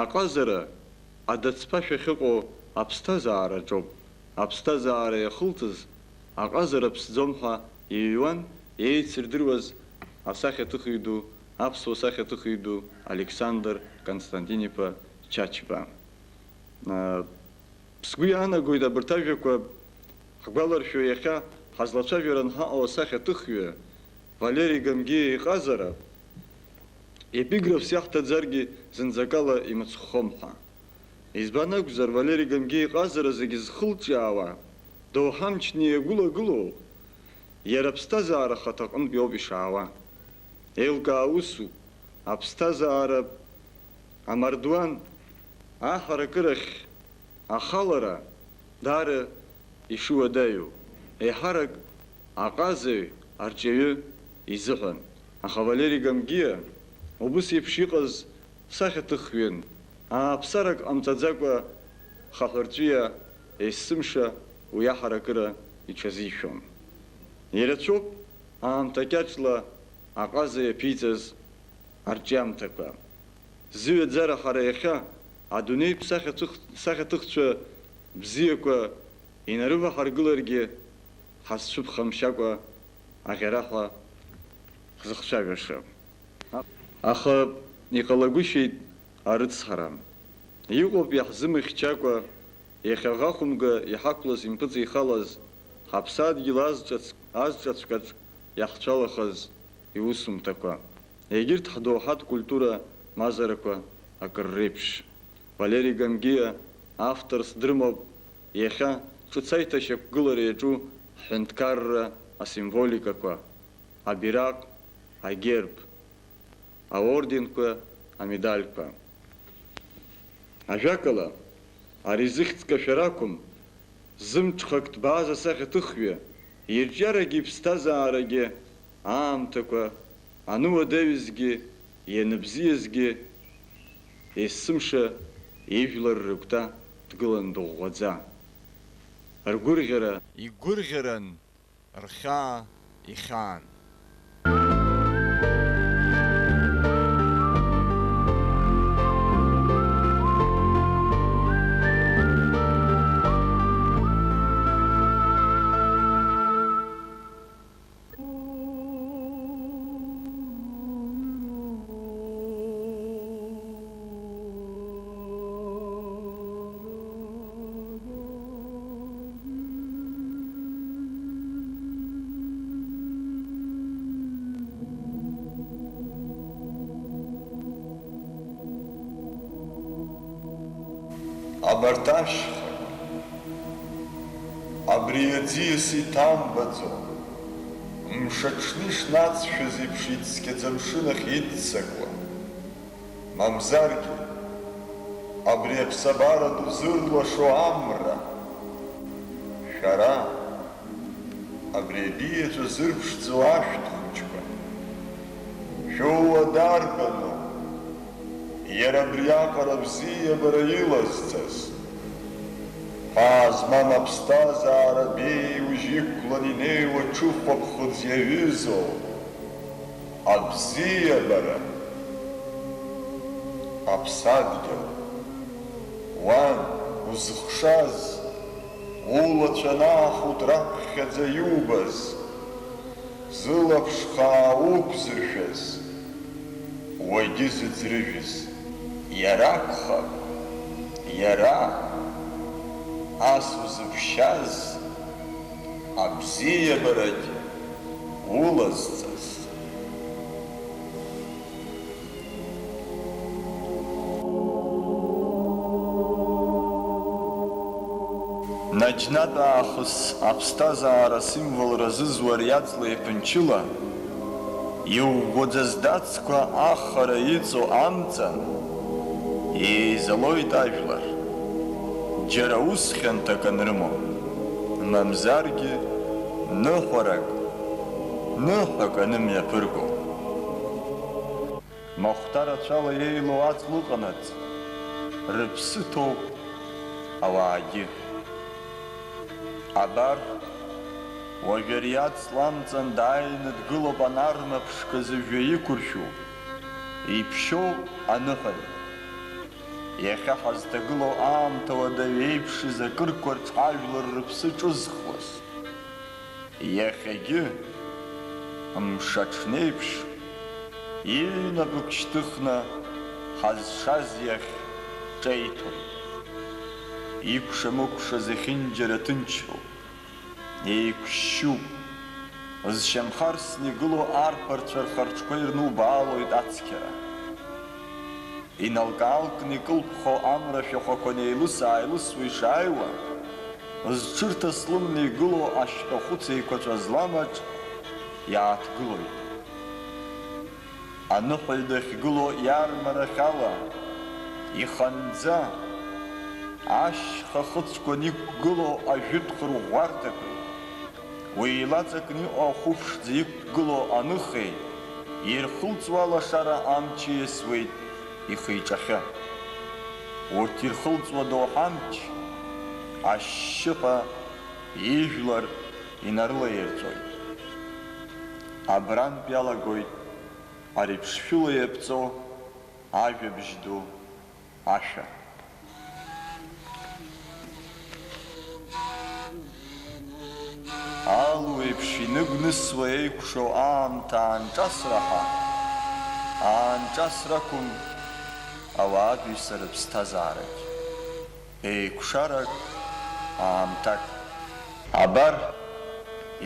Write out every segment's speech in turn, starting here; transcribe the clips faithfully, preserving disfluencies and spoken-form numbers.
Аҟазара адацԥашә ахьыҟоу аԥсҭазаараҿоуп. Аԥсҭазаара иахылҵыз аҟазара ԥсӡом ҳәа иҩуан еицырдыруаз асахьаҭыхҩы ду, аԥсуа сахьаҭыхҩы ду Александр Константин-иԥа Чачба. Сгәы иаанагоит абарҭ ажәақәа ҳгәаларшәо иахьа ҳазлацәажәара анҳаҟоу асахьаҭыхҩы Валери Гамгиа иҟазара, епиграфс иаҳҭаӡаргьы зынӡакала имыцхәхом ҳәа. Избан акәзар, Валери Гамгиа иҟазара зегьы зхылҿиаауа, доуҳамчны иагәылагылоу, иара аԥсҭазаара хаҭаҟынтә иоуп ишаауа. Еилкаа усуп, аԥсҭазаара амардуан аҳаракырахь ахалара даара ишыуадаҩу, еиҳарак аҟазаҩ арҿиаҩы изыҳәан. Аха Валери Гамгиа убыс еиԥш иҟаз сахьаҭыхҩын, ааԥсарак ҟамҵаӡакәа хаҳәырҵәиа есымша уи аҳаракыра иҽазишәон. Ирацәоуп аамҭа кьаҿла аҟаза иаԥиҵаз арҿиамҭақәа. Зыҩаӡара ҳара иахьа адунеитә сахьаҭых-, сахьаҭыхцәа бзиақәа инарываҳаргыларгьы ҳазцәыԥхамшьакәа аӷьараҳәа ҳзыхцәажәаша. Аха иҟалагәышьеит арыцҳара. Иҟоуп иаҳзымыхьчакәа, иахьа ӷахәымга иҳақәлаз импыҵихалаз, ҳаԥсадгьыл азҿац-, азҿаҵәҟьаҿ иаҳцәалахаз иусумҭақәа. Егьырҭ ҳдоуҳатә культура мазарақәа акыр реиԥш. Валери Гамгиа авторс дрымоуп иахьа ҿыц аиҭашьақәгылара иаҿу ҳҳәынҭқарра асимволикақәа, абираҟ, агерб, аорденқәа, амедальқәа. Ажәакала, ари зыхьӡ кашәар акәым, зымҽхак ҭбааз асахьаҭыхҩы, ирҿиарагьы иԥсҭазаарагьы аамҭақәа ануадаҩызгьы, ианыбзиазгьы, есымша ижәлар рыгәҭа дгылан дыӷәӷәаӡа. Ргәырӷьара игәырӷьаран, рхьаа ихьаан. Абарҭ ашьхақәа, абри аӡиас иҭамбаӡо, мшаҽны ишнацшәаз еиԥш ицқьаӡа амшын ахь иццакуа, мамзаргьы, абри аԥсабара ду зырлашо амра, шәара, абри абиаҵәа зырԥшӡоу ашәҭ хәыҷқәа, шәоуа дарбану, иара абриаҟара абзиабара илазҵаз? Ҳәаа змам аԥсҭазаара беиужь иқәлан инеиуа ҽыхәа ԥхыӡ иаҩызоу абзиабара, аԥсадгьыл, уан узыхшаз, улацәа анаахут раԥхьаӡа иубаз, зылаԥш хаа уқәзыршәаз, уагьы зыӡрыжәыз иара акәхап, иара, ас узыԥшьаз, абзиабарагь улазҵаз. Наџьнатә аахыс аԥсҭазаара символра зызуа ари аҵла иԥынчыла, иӷәӷәаӡа здацқәа ахара иҵоу амҵан, еизалоит ажәлар, џьара ус хьанҭак анрымоу, мамзаргьы ныҳәарак, ныҳәак анымҩаԥырго. Махәҭа рацәала еилоу аҵла ыҟанаҵ, рыԥсы ҭоуп ауаагьы. Абар, уажә ари аҵла амҵан дааины дгылоуп анарма ԥшқа зыжәҩа иқәыршәу, иԥшьоу аныҳәаҩ. Иахьа ҳазҭагылоу аамҭа уадаҩ еиԥшыз акырқәа рҿы ажәлар рыԥсы ҿызхуаз. Иахьагьы, мшаҽнеиԥш, иҩнапык шьҭыхны ҳазшаз иахь ҿеиҭоит. Икәша-мыкәша зехьынџьара ҭынчроуп. Еиқәшьшьуп. Зшьамхы арсны игылоу арԥарцәа рхы-рҿқәа ирнубаалоит ацқьара. Иналкаалкны икылԥхо амра шәахәақәа неилыс-ааилысуа ишааиуа, зҽырҭа слымны игылоу ашьтәа хәыц еиқәаҵәа зламаҿ иааҭгылоит. Аныҳәаҩ дахьгылоу иармарахь ала, иханӡа, ашьха хыцәқәа иқәгылоу ажәытә хырӷәӷәарҭақәеи, уи илаҵакны иҟоу ахәы ԥшӡа иқәгылоу аныхеи ирхылҵуа алашара амч ииасуеит ихы-иҿахьы. Урҭ ирхылҵуа доуҳа амч, ашьшьыҳәа ижәлар инарылаирҵәоит. Абрантә иалагоит ари ԥшшәыла иаԥҵоу ажәабжь ду ашәа. Алу еиԥш иныгәнысуа еикәшоу аамҭа аанҿасра ҳәа, аанҿасра ақәым ауаатәыҩса рыԥсҭазаарагь. Еиқәшарак, аамҭак. Абар,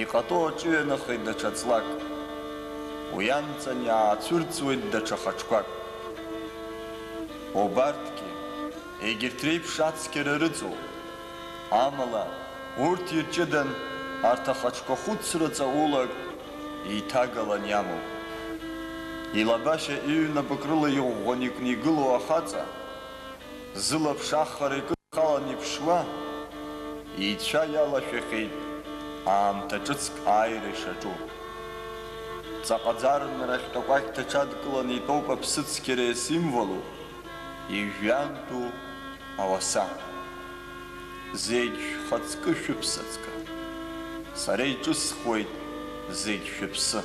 иҟатәоу аҿыҩанахеит даҽа ҵлак. Уи амҵан иаацәырҵуеит даҽа хаҿқәак. Убарҭгьы, егьырҭ реиԥш ацқьара рыҵоуп. Амала, урҭ ирҷыдан, арҭ ахаҿқәа хәыцра ҵаулак еиҭагалан иамоуп. Илабашьа иҩнапык рыла иӷәӷәаны икны игылоу ахаҵа, зылаԥш ахара икыдхалан иԥшуа, ицәа иалашәахьеит аамҭа ҿыцк ааира ишаҿу. Ҵаҟа ӡарнарахьтә акәакьҭа аҽадкыланы итәоуп аԥсыцқьареи асимволу, ижәҩантәу ауаса. Зегь шәхаҵкы шәыԥсаҵкы. Сара иҿысхуеит зегь шәыԥсы.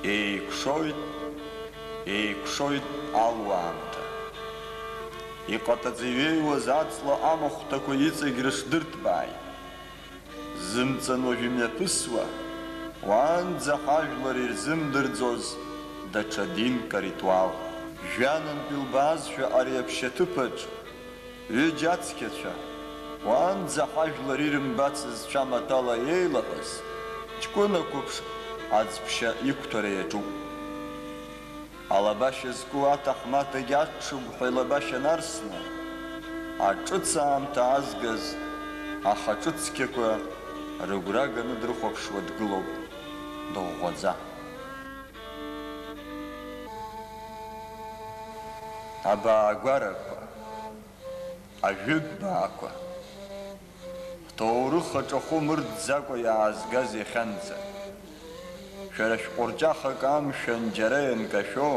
Еикәшоит, еикәшоит алуаамҭа. Иҟатаӡа иҩеиуаз аҵла амахәҭақәа иҵегь рышдырҭбааит. Зымҵан уажә имҩаԥысуа, уаанӡа ҳажәлар ирзымдырӡоз даҽа динк аритуал. Жәанынтә илбаазшәа ари аԥшьаҭыԥаҿ, ҩыџьа ацқьацәа, уаанӡа ҳажәлар ирымбацыз цәамаҭәала еилаҳәаз, ҷкәына қәыԥш аӡԥшьа иқәҭәара иаҿуп. Алабашьа зку аҭаҳмаҭагь аҽыгәҳәа илабашьа нарсны, аҿыц аамҭа аазгаз ахаҿыцқьақәа рыгәра ганы дрыхәаԥшуа дгылоуп дыӷәӷәаӡа. Абаагәарақәа, ажәытә баақәа, ҳҭоурых аҿахәы мырӡӡакәа иаазгаз иахьанӡа, шәара шәҟәырҷахак амшәан џьара ианкашәо,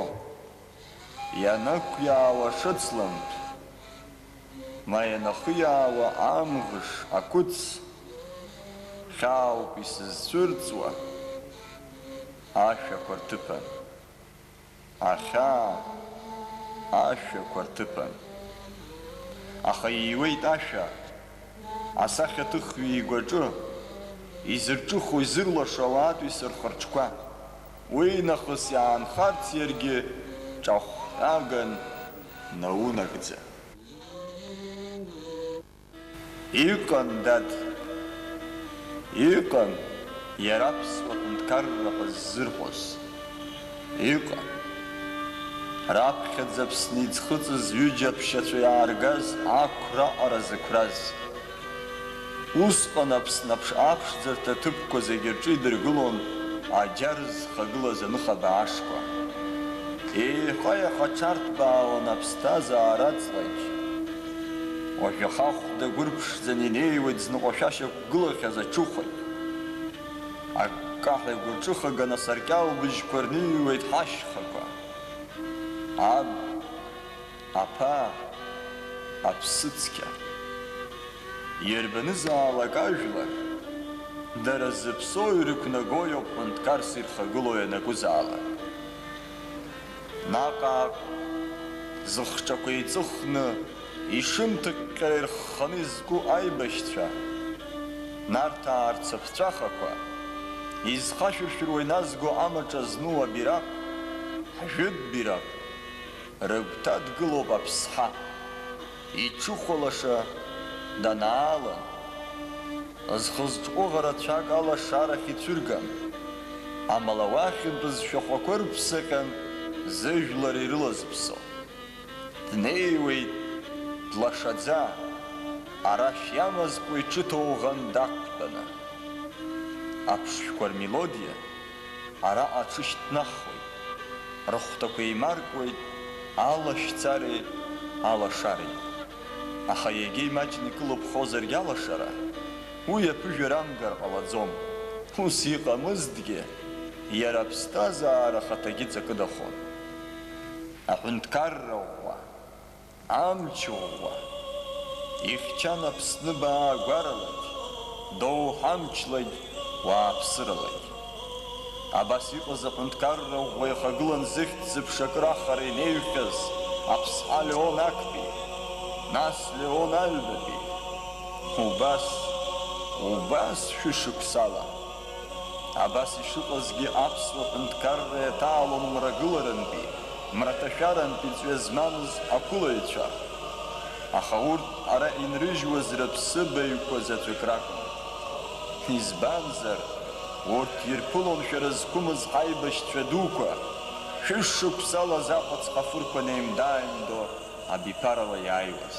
ианықәиаауа шыцламҭә, ма ианахиаауа амӷш, ақәыц, хьаауп исызцәырҵуа ашәақәа рҭыԥан. Ахьаа ашәақәа рҭыԥан. Аха ииуеит ашәа, асахьаҭыхҩы игәаҿы, изырҿыхо, изырлашо ауаатәыҩса рхырҿқәа. Уи нахыс иаанхарц иаргьы ҿахәҳәаган наунагӡа. Иҟан, дад, иҟан иара аԥсуа ҳәынҭқарра ҳәа ззырҳәоз. Иҟан. Раԥхьаӡа Аԥсны иӡхыҵыз ҩыџьа аԥшьацәа иааргаз ақәра аҟара зықәраз. Усҟан Аԥсны аԥш-, аԥшӡарҭа ҭыԥқәа зегьы рҿы идыргылон аџьар зхагылаз аныхабаа ашқәа. Еиҳа-еиҳа аҽарҭбаауан аԥсҭазаара аҵлагь. Уажәы ахахә дагәырԥшӡаны инеиуеит зныҟәашәа шьақәгылахьаз аҽыхәагь. Аккаҳәа игәырҿыхаган асаркьал быжьқәа рныҩуеит ҳашьхақәа. Аб, аԥа, аԥсыцқьа. Иарбанызаалак ажәлар, дара зыԥсоу ирықәнаго иоуп ҳәынҭқарс ирхагылоу ианакәызаалак. Наҟ-ааҟ Зыхҿақәа еиҵыхны, ишымҭыҟьҟьара ирхханы изку аибашьцәа, Нарҭаа рцыԥҵәахақәа, изхашәыршәыруа иназго амаҿа зну абираҟ, ҳжәытә бираҟ, рыгәҭа дгылоуп аԥсҳа, иҽыхәа лаша данаалан. Зхы-зҿҟәыӷа рацәак алашарахь ицәырган, амала уахьынтәыз шәахәақәа ырԥсаҟьан зыжәлар ирылазыԥсо. Днеиуеит длашаӡа, арашә иамазкуа иҽы ҭоуӷан дақәтәаны. Аԥшшәқәа рмелодиа араҟа аҽышьҭнахуеит, рыхәҭақәа еимаркуеит алашәцареи алашареи. Аха иагьа имаҷны икылыԥхозаргь алашара, уи аԥыжәара амгар ҟалаӡом. Ус иҟамызҭгьы, иара аԥсҭазаара ахаҭагьы ҵакыдахон. Аҳәынҭқарра ӷәӷәа, амч ӷәӷәа, ихьчан Аԥсны баагәаралагь, доуҳамчлагь, уааԥсыралагь. Абас иҟаз аҳәынҭқарра ӷәӷәа ихагылан зыхьӡ-зыԥша акыр ахара инеиҩхьаз Аԥсҳа Леон Актәи, нас Леон Аҩбатәи. Убас, убас шәышықәсала. Абас ишыҟазгьы аԥсуа ҳәынҭқарра иаҭаалон мрагыларантәи, мраҭашәарантәи ҵҩа змамыз ақәылаҩцәа. Аха урҭ ара инрыжьуаз рыԥсыбаҩқәа заҵәык ракәын. Избанзар, урҭ ирԥылон шәара зқәымыз ҳаибашьцәа дуқәа, шәышықәсала заҟа ҵхафырқәа неимда-ааимдо абиԥарала иааиуаз.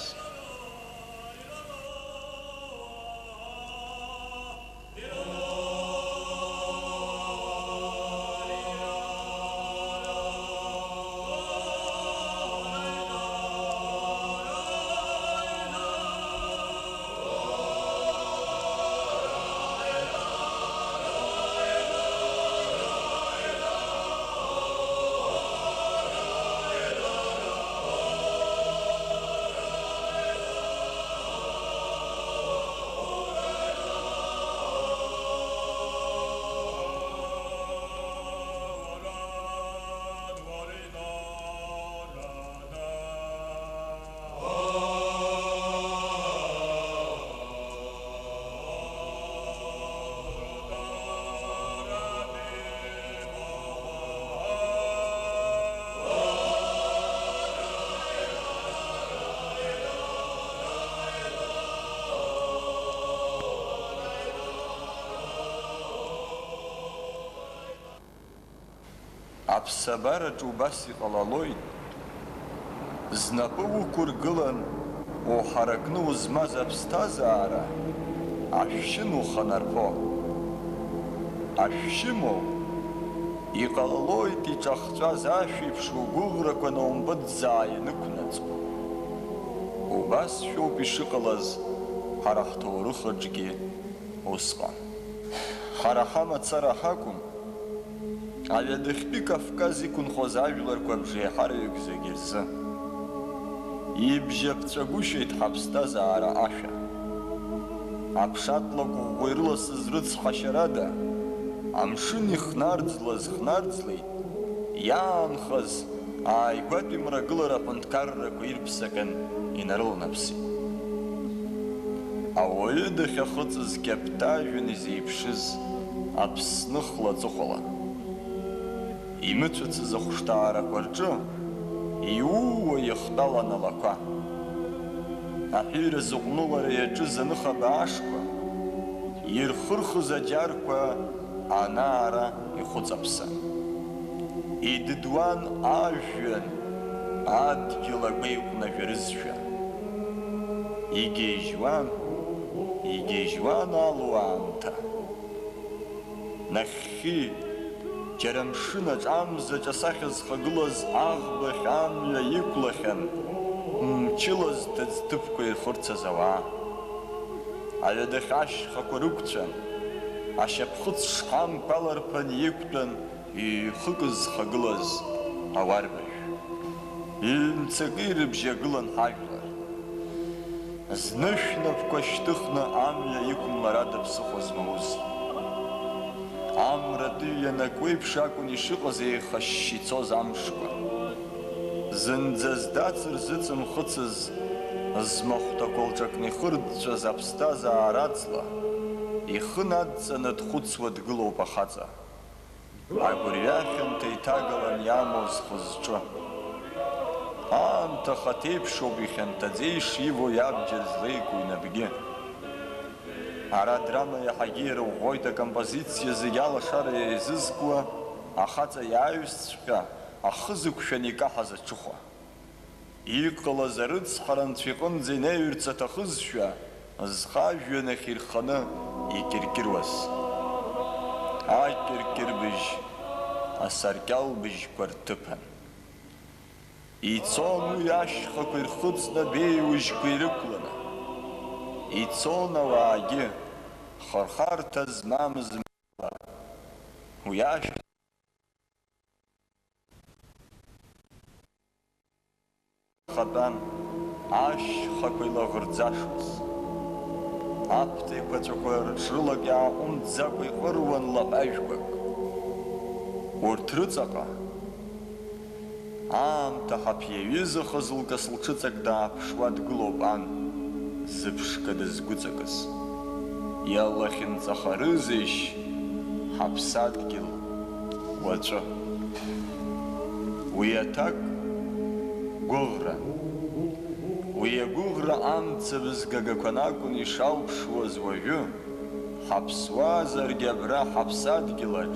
Аԥсабараҿы убас иҟалалоит, знапы уқәыргылан, уҳаракны узмаз аԥсҭазаара ашәшьын уханарԥо. Ашәшьымоу, иҟалалоит иҿахҵәаз ашәеиԥш угәыӷрақәа наумпыҵӡаа ианықәнаҵо. Убас шәоуп ишыҟалаз ҳара ҳҭоурыхаҿгьы усҟан. Ҳара ҳамацара ҳакәым, аҩадахьтәи Кавказ иқәынхоз ажәларқәа абжеиҳараҩык зегьы рзы. Ибжьаԥҵәагәышьеит ҳаԥсҭазаара ашәа. Аԥшатлакә ӷәӷәа ирыласыз рыцҳашьарада, амшын ихнарӡлаз хнарӡлеит, иаанхаз ааигәатәи мрагылара аҳәынҭқаррақәа ирԥсаҟьан инарыланаԥсеит. Ауаҩы дахьахыҵыз кьаԥҭажәан изеиԥшыз Аԥсны хлаҵыхәала. Имыцәацыз ахәшҭаарақәа рҿы иууа иахтәалан алақәа. Аҳәира зыҟәнылара иаҿыз аныхабаа ашқәа, ирхырхыз аџьарқәа ана-ара ихәыҵаԥсан. Идыдуан ажәҩан, адгьыл агәеиҟәнажәарызшәа. Игьежьуан, игьежьуан алу аамҭа. Нахьхьи, џьара мшынаҿ амзаҿ асахьа зхагылаз аӷбахь амҩа иқәлахьан, мчыла зҭыӡ ҭыԥқәа ирхырцаз ауаа. Аҩадахь ашьхақәа рықәцәан, ашьапхыц шҳамқәа аларԥан иқәтәан ҩ-хык зхагылаз ауарбажә. Ҩ-мцакы ирыбжьагылан ҳажәлар. Зны шәнапқәа шьҭыхны амҩа иқәымлар ада ԥсыхәа змоузеи? Амра атыҩ ианакуеиԥш акәын ишыҟаз еихашьшь ицоз амшқәа. Зынӡа здацыр зыҵымхыцыз, змахәҭақәа лҿакны ихырҵәҵәаз аԥсҭазаара аҵла, ихы надҵаны дхәыцуа дгылоуп ахаҵа. Агәырҩа хьанҭа иҭагалан иамоу зхы-зҿы. Аамҭа хаҭеиԥшоуп ихьанҭаӡа ишиво иабџьар злеику инапгьы. Ара адрама иаҳагьы ирыӷәӷәоит акомпозициа зегь алашара еизызкуа, ахаҵа иааҩсҵәҟьа ахы зықәшәаны икаҳаз аҽыхәа. Иҟалаз арыцҳара анцәа иҟынӡа инеиҩырц аҭахызшәа, зхы ажәҩан ахь ирханы икьыркьыруаз. Акьыркьырбыжь асаркьалбыжьқәа рҭыԥан. Ицон уи ашьхақәа ирхыҵны абеиужьқәа ирықәланы. Ицон ауаагьы, хырхарҭа змамыз мала, уи ашьха Хатәан ашьхақәа илаӷырӡашоз. Аԥҭа еиқәаҵәақәа рыҽрылак иааҟәымҵӡакәа иҟыруан лаҳәажәқәак. Урҭ рыҵаҟа аамҭа ҳаԥ иаҩызахаз лкас лҽыҵак дааԥшуа дгылоуп ан, зыԥшқа дызгәыҵакыз. Иалахьынҵахарызеишь ҳаԥсадгьыл уаҵәы? Уи аҭак гәыӷран. Уи агәыӷра амцабз гагақәан акәын ишалԥшуаз уажәы, ҳаԥсуазаргьы абра ҳаԥсадгьылаҿ,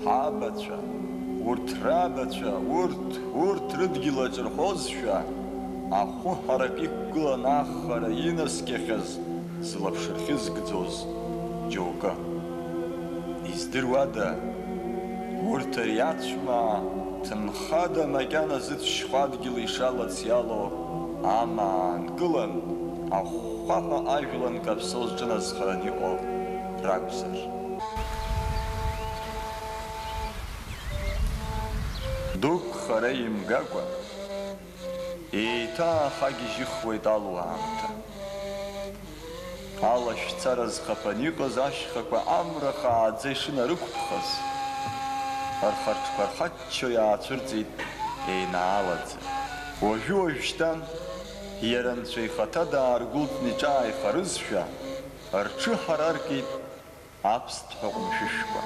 ҳабацәа, урҭ рабацәа, урҭ, урҭ рыдгьылаҿ рҳәозшәа, ахәы ҳарак иқәгылан ахара инаскьахьаз зылаԥш рхьызгӡоз џьоукы. Издыруада, урҭ ари ацәмаа ҭынхада макьана зыцәшьхәа адгьыл ишалац иалоу амаа аанкылан, ахәхәаҳәа ажәла нкаԥсо зҿыназхаран иҟоу ракәзар? Дук хара имгакәа, еиҭаахагьежьыхуеит алу аамҭа. Алашәцара зхаԥаны иҟаз ашьхақәа амра хааӡа ишынарықәԥхаз, рхаҿқәа рхаччо иаацәырҵит еинаалаӡа. Уажәы-уажәшьҭан иара анцәа ихаҭа дааргәылҵны иҿааихарызшәа, рҽы ҳараркит аԥсҭҳәа ҟәымшәышәқәа.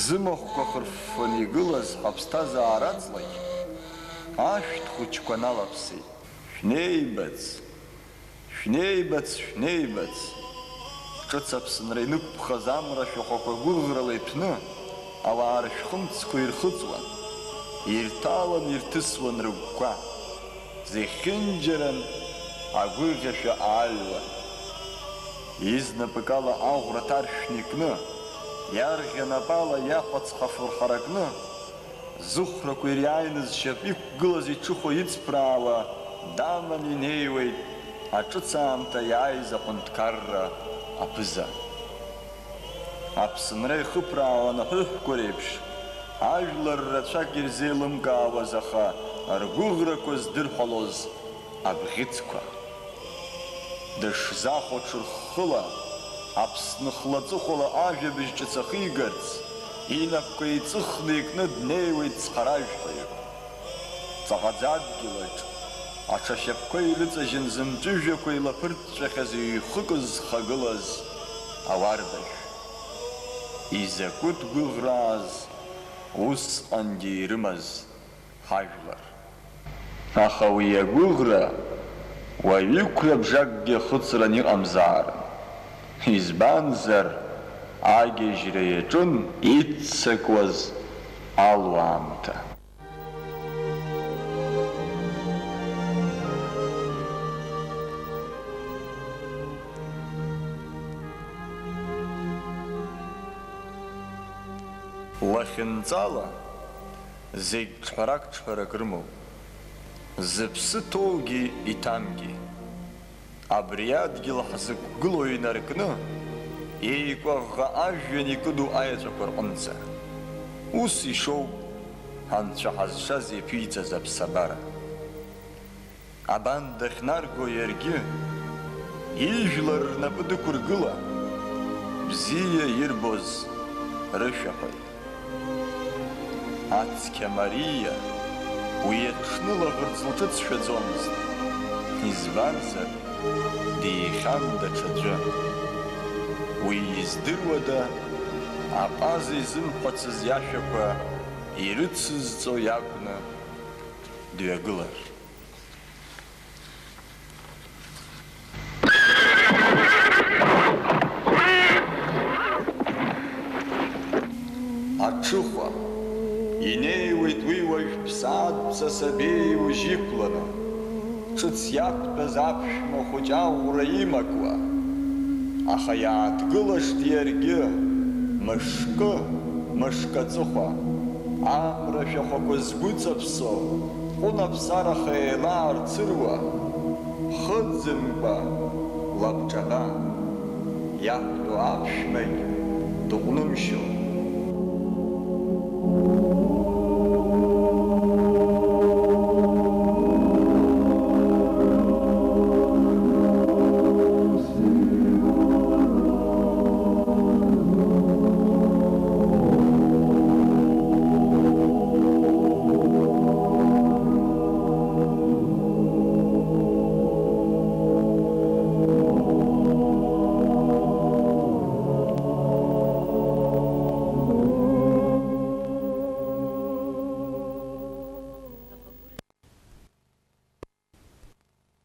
Зымахәқәа хырффаны игылаз ҳаԥсҭазаара аҵлагь ашәҭ хәыҷқәа налаԥсеит. Шәнеибац, шәнеибац, шәнеибац! Ҿыц Аԥсынра инықәԥхаз амра шәахәақәа гәыӷрала иҭәны, ауаа рышәхымцқәа ирхыҵуан, ирҭалан ирҭысуан рыгәқәа, зехьынџьаран агәырӷьашәа ааҩуан. Изнапыкала аӷәра ҭаршәны икны, иарӷьа напала иахәац хафур ҳаракны, зыхәрақәа ириааины зшьапы иқәгылаз иҽыхәа иҵԥраауа, даманы инеиуеит аҿыц аамҭа иааиз аҳәынҭқарра аԥыза. Аԥсынра ихыԥраауан аҳәыҳәқәа реиԥш, ажәлар рацәак ирзеилымкаауаз, аха ргәыӷрақәа здырҳәалоз абӷьыцқәа. Дышзахәаҽу рхыла, Аԥсны хлаҵыхәала ажәабжь ҿыц ахигарц, инапқәа еиҵыхны икны днеиуеит цхаражәҳәаҩык. Ҵаҟаӡа адгьылаҿ, аҽа шьапқәа ирыҵажьын зымҵәыжәҩақәа илаԥырҵәҵәахьаз ҩ-хык зхагылаз ауардашә. Изакәытә гәыӷрааз усҟангьы ирымаз ҳажәлар. Аха уи агәыӷра уаҩы қәрабжакгьы ахыҵран иҟамзаарын, избанзар, агьежьра иаҿын иццакуаз алу аамҭа. Лахьынҵала зегь ҿҳәарак-ҿҳәарак рымоуп, зыԥсы ҭоугьы иҭамгьы. Абри адгьыл ҳзықәгылоу инаркны, еикәаӷӷа ажәҩан икыду аеҵәақәа рҟынӡа. Ус ишоуп Анцәа ҳазшаз иаԥиҵаз аԥсабара. Абан дахьнарго иаргьы, ижәлар рнапы дықәыргыла, бзиа ирбоз рышәаҳәоит. Ацқьа Мариа уи аҽны лаӷырӡ лҿыҵшәаӡомызт, избанзар, деихьан даҽаӡәы. Уи издыруада, аҟаза изымҳәацыз иашәақәа ирыцызҵо иакәны дҩагылар? Аҽыхәа, инеиуеит уи уажә ԥсаатәҵас абеиужь иқәланы, ҿыц иақәтәаз аԥшәма хәыҷ аӷәра имакуа, аха иааҭгылашт иаргьы, мышкы, мышк аҵыхәа, амра шәахәақәа згәыҵаԥсо, ҟәынаԥсараха еилаарцыруа, хыӡымкәа, лабҿаба, иақәтәоу аԥшәмагь дыҟәнымшьо,